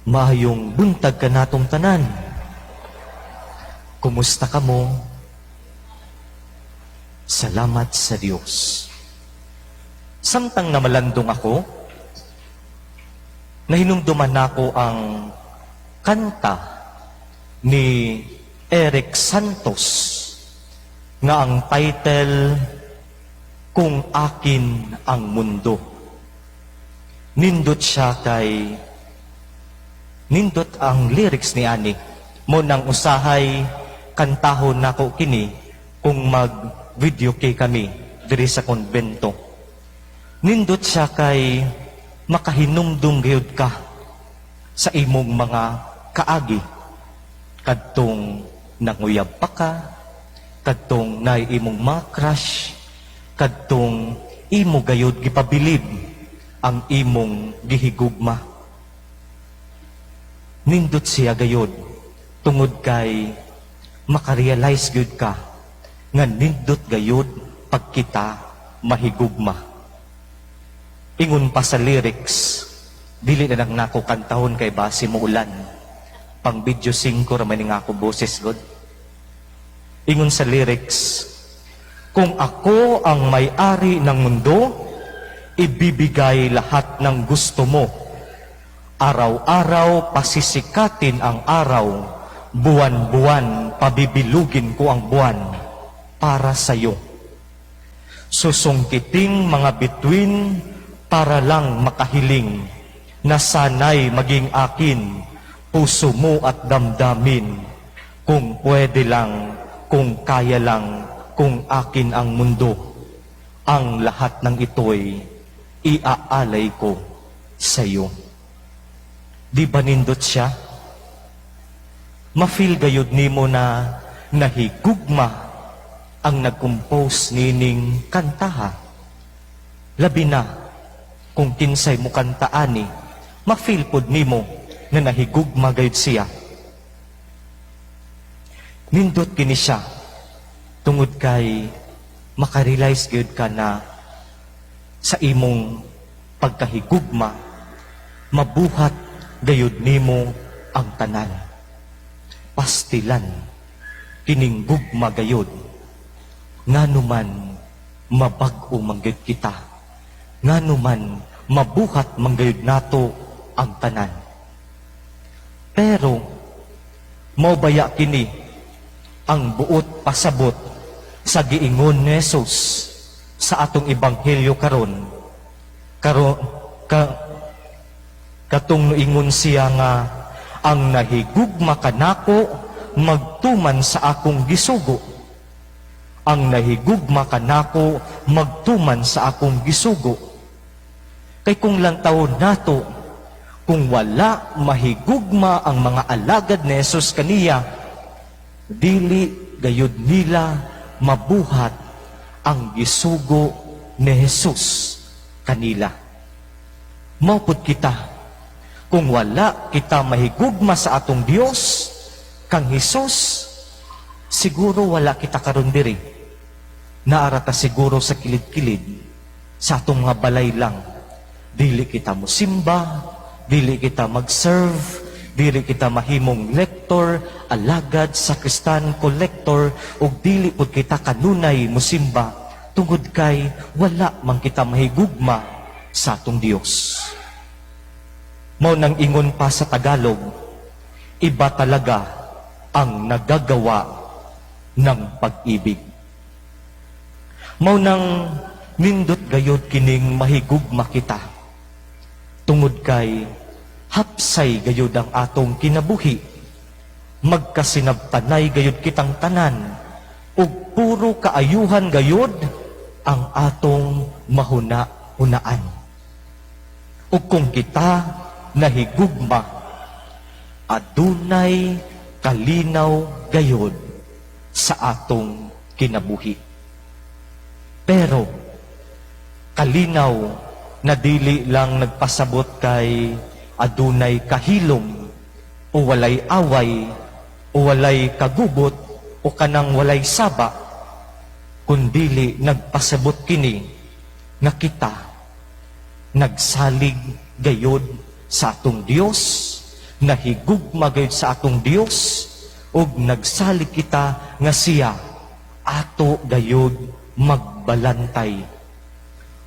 Maayong buntag kanatong tanan. Kumusta kamo? Salamat sa Dios. Samtang namalandong ako, nahinumduman nako ang kanta ni Erik Santos nga ang title "Kung Akin ang Mundo." Nindot siya kay nindot ang lyrics ni ani. Mao nang usahay kantahon nako kini kung mag videoke kami diri sa konbento. Nindot siya kay makahinumdum gayud ka sa imong mga kaagi kadtong nanguyab pa ka, kadtong naay imong mga crush, kadtong imo gayud gipabilib ang imong gihigugma. Nindot siya gayud tungod kay makarealize gyud ka nga nindot gayud pag kita mahigugma. Ingon pa sa lyrics, dili na lang nako kantahon kay basi muulan. Pang video 5 ra man nga ako boses god. Ingon sa lyrics, "Kung ako ang may-ari ng mundo, ibibigay lahat ng gusto mo. Araw-araw pasisikatin ang araw, buwan-buwan pabibilugin ko ang buwan para sa'yo. Susungkiting mga bituin para lang makahiling na sana'y maging akin, puso mo at damdamin. Kung pwede lang, kung kaya lang, kung akin ang mundo, ang lahat ng ito'y iaalay ko sa iyo." Di ba nindot siya? Ma-feel gayud nimo na nahigugma ang nag-compose nining kantaha. Labi na kung kinsay mo kanta ani, ma-feel pod nimo na nahigugma gayud siya. Nindot kini siya tungod kay makarealize gayud ka na sa imong pagkahigugma, mabuhat gayud nimo ang tanan. Pastilan kining gugma gayud, nganuman mabag-o man gayud kita, nganuman mabuhat man gayud nato ang tanan. Pero mao baya kini ang buot pasabot sa giingon ni Jesus sa atong ebanghelyo karon? Karon ka, katong noingon siya nga ang nahigugma kanako magtuman sa akong gisugo. Ang nahigugma kanako magtuman sa akong gisugo. Kay kung lantawon nato, kung wala mahigugma ang mga alagad ni Jesus kaniya, dili gayud nila mabuhat ang gisugo ni Jesus kanila. Mao pud kita, kung wala kita mahigugma sa atong Dios kang Jesus, siguro wala kita karon diri. Naa ra ta siguro sa kilid-kilid, sa atong mga balay lang. Dili kita mosimba, dili kita mag-serve, dili kita mahimong lector, alagad, sakristan, collector, ug dili pud kita kanunay mosimba tungod kay wala man kita mahigugma sa atong Dios. Mao nang ingon pa sa Tagalog, iba talaga ang nagagawa ng pag-ibig. Mao nang nindot gayod kining mahigugma kita. Tungod kay hapsay gayud ang atong kinabuhi. Magkasinabtanay gayud kitang tanan ug puro kaayuhan gayud ang atong mahuna-hunaan. Ug kung kita nahigugma, adunay kalinaw gayud sa atong kinabuhi. Pero kalinaw na dili lang nagpasabot kay adunay kahilom o walay away o walay kagubot o kanang walay saba, kundili nagpasabot kini nga kita nagsalig gayod sa atong Dios, Nahigugma gayud sa atong Dios ug nagsalig kita nga siya ato gayud magbalantay.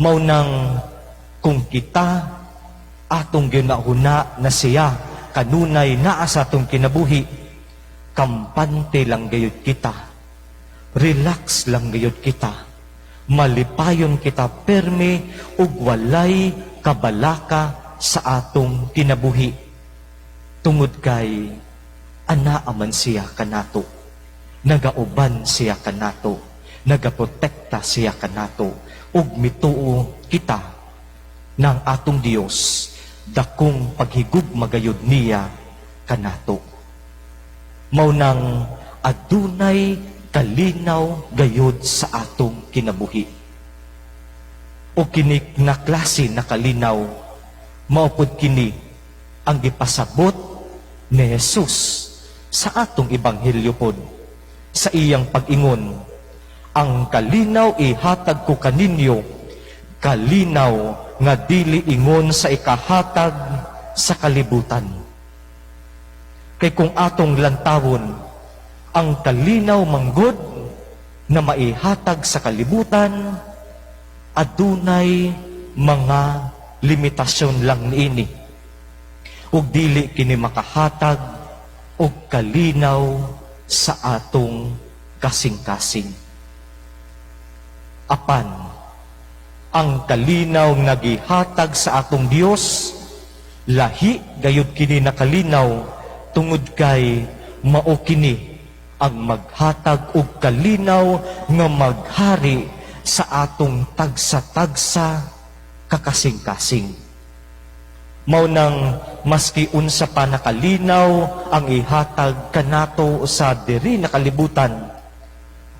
Mao nang kung kita atong ginahuna na siya kanunay naa sa atong kinabuhi, kampante lang gayud kita, relax lang gayud kita, malipayon kita perme ug walay kabalaka sa atong kinabuhi tungod kay anaa man siya kanato, nagauban siya kanato, nagaprotekta siya kanato, ug mituo kita ng atong Dios, dakong paghigugma gayud niya kanato. Mao nang adunay kalinaw gayud sa atong kinabuhi. O kini na klase na kalinaw, mao pud kini ang gipasabot ni Jesus sa atong ebanghelyo pod sa iyang pag-ingon, "Ang kalinaw ihatag ko kaninyo, kalinaw nga dili ingon sa ikahatag sa kalibutan." Kay kung atong lantawon, ang kalinaw manggod na maihatag sa kalibutan, adunay mga limitasyon lang niini. Ug dili kini makahatag og kalinaw sa atong kasing-kasing. Apan, ang kalinaw nga gihatag sa atong Dios, lahi gayud kini na kalinaw tungod kay mao kini ang maghatag og kalinaw nga maghari sa atong tagsa-tagsa kakasing-kasing. Mao nang maski unsa pa nakalinaw ang ihatag kanato sa diri na kalibutan,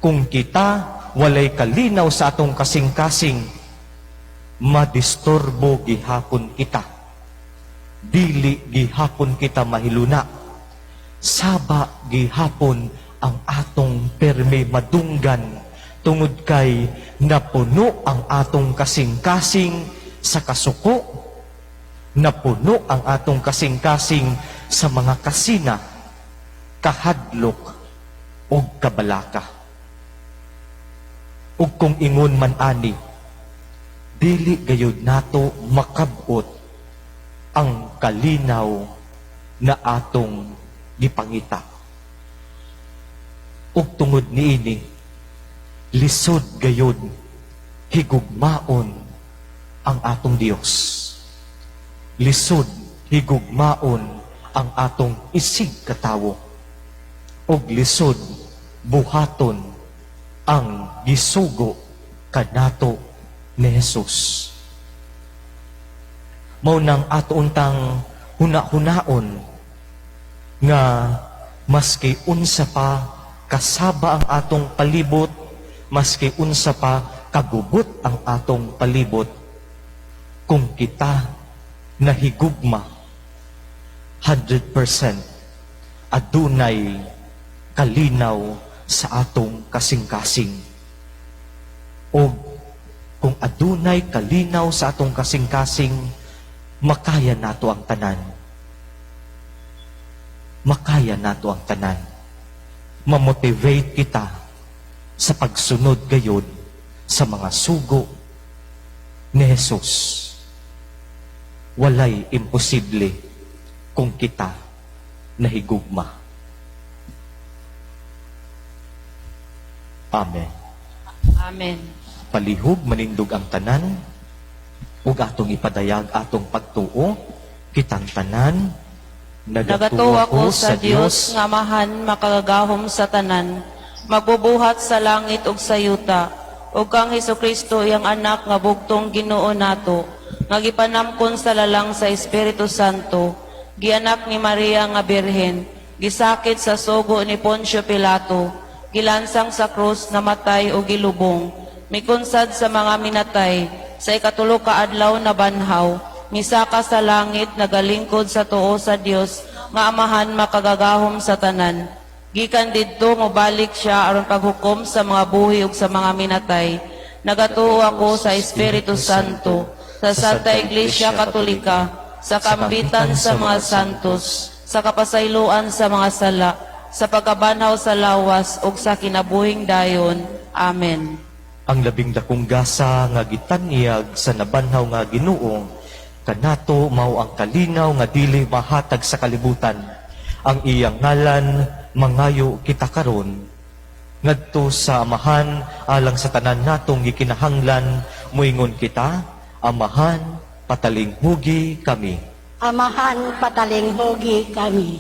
kung kita walay kalinaw sa atong kasing-kasing, madisturbo gihapon kita. Dili gihapon kita mahiluna. Saba gihapon ang atong perme madunggan tungod kay napuno ang atong kasing-kasing sa kasuko, napuno ang atong kasing-kasing sa mga kasina, kahadlok ug kabalaka. Ug kung ingon man ani, dili gayud nato makab-ot ang kalinaw na atong gipangita. Ug tungod niini, lisod gayud higugmaon ang atong Dios. Lisod higugmaon ang atong isig katawo. Ug lisod buhaton ang gisugo kanato ni Jesus. Mao nang ato untang huna-hunaon nga maski unsa pa kasaba ang atong palibot, maski unsa pa kagubot ang atong palibot, kung kita nahigugma, 100% adunay kalinaw sa atong kasing-kasing. O kung adunay kalinaw sa atong kasing-kasing, makaya nato ang tanan. Makaya nato ang tanan. Mamotivate kita sa pagsunod gayod sa mga sugo ni Jesus. Walay imposible kung kita nahigugma. Amen. Amen. Palihog manindog ang tanan ug atong ipadayag atong pagtuo kitang tanan. Nagatuo ako sa Dios nga Amahan makagagahom sa tanan, magbubuhat sa langit ug sa yuta, ug kang Hesukristo, iyang anak nga bugtong Ginoo nato, nga gipanamkon sa lalang sa Espiritu Santo, gianak ni Maria nga Birhen, gisakit sa sugo ni Poncio Pilato, gilansang sa krus, namatay ug gilubong, mikunsad sa mga minatay, sa ikatulo ka adlaw nabanhaw, misaka sa langit, nagalingkod sa tuo sa Dios nga Amahan makagagahom sa tanan. Gikan didto mobalik siya aron paghukom sa mga buhi ug sa mga minatay. Nagatuo ako sa Espiritu Santo, sa Santa Iglesia Katolika, sa kambitan sa mga santos, sa kapasayloan sa mga sala, sa pagkabanhaw sa lawas ug sa kinabuhing dayon. Amen. Ang labing dakong gasa nga gitanyag sa nabanhaw nga Ginoo kanato mao ang kalinaw nga dili mahatag sa kalibutan. Ang iyang ngalan, mangayo kita karon ngadto sa Amahan alang sa tanan natong gikinahanglan. Muingon kita, "Amahan, patalinghugi kami." Amahan, patalinghugi kami.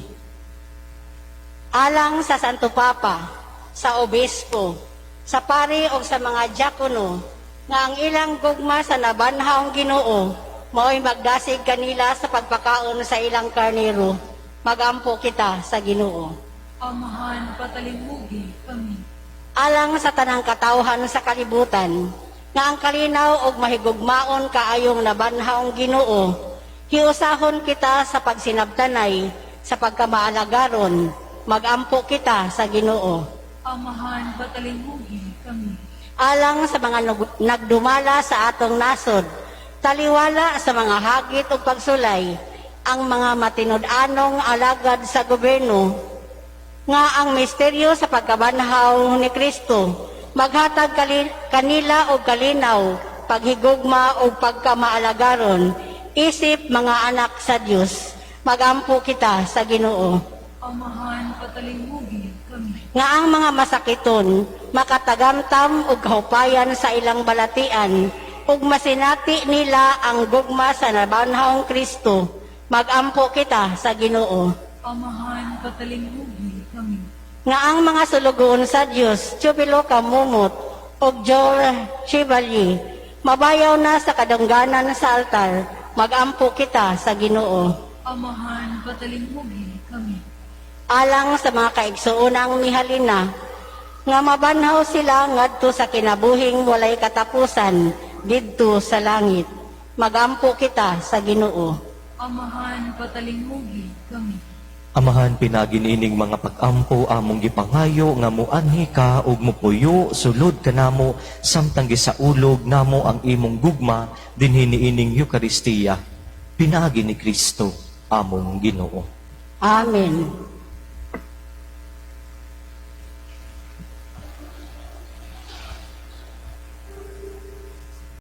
Alang sa Santo Papa, sa Obispo, sa pari o sa mga diakono, nga ang ilang gugma sa nabanhawng Ginoo, mao'y magdasig kanila sa pagpakaon sa ilang karnero. Magampo kita sa Ginoo. Amahan, patalinghugi kami. Alang sa tanang katawhan sa kalibutan, nga ang kalinaw og mahigugmaon kaayong nabanhawng Ginoo, hiusahon kita sa pagsinabtanay, sa pagkamaalagaron. Magampo kita sa Ginoo. Amahan, patalinghugi kami. Alang sa mga nagdumala sa atong nasod, taliwala sa mga hagit ug pagsulay, ang mga matinud-anong alagad sa gobyerno, nga ang misteryo sa pagkabanhaw ni Kristo maghatag kanila og kalinaw, paghigugma ug pagkamaalagaron isip mga anak sa Dios. Magampo kita sa Ginoo. Amahan, patalinghugi kami. Nga ang mga masakiton makatagamtam og kahupayan sa ilang balatian ug masinati nila ang gugma sa nabanhawng Kristo. Magampo kita sa Ginoo. Amahan, patalinghugi kami. Nga ang mga sulugoon sa Dios, Teofilo Camomot ug George Chevalier, mabayaw na sa kadungganan sa altar. Magampo kita sa Ginoo. Amahan, patalinghugi kami. Alang sa mga kaigsuonang mihalina, nga mabanhaw sila ngadto sa kinabuhing walay katapusan didto sa langit. Magampo kita sa Ginoo. Amahan, patalinghugi kami. Amahan, pinaagi niining mga pag-ampo, among gipangayo nga muanhi ka ug mupuyo sulod kanamo samtang gisaulog namo ang imong gugma dinhi niining Eukaristiya. Pinaagi ni Kristo among Ginoo. Amen.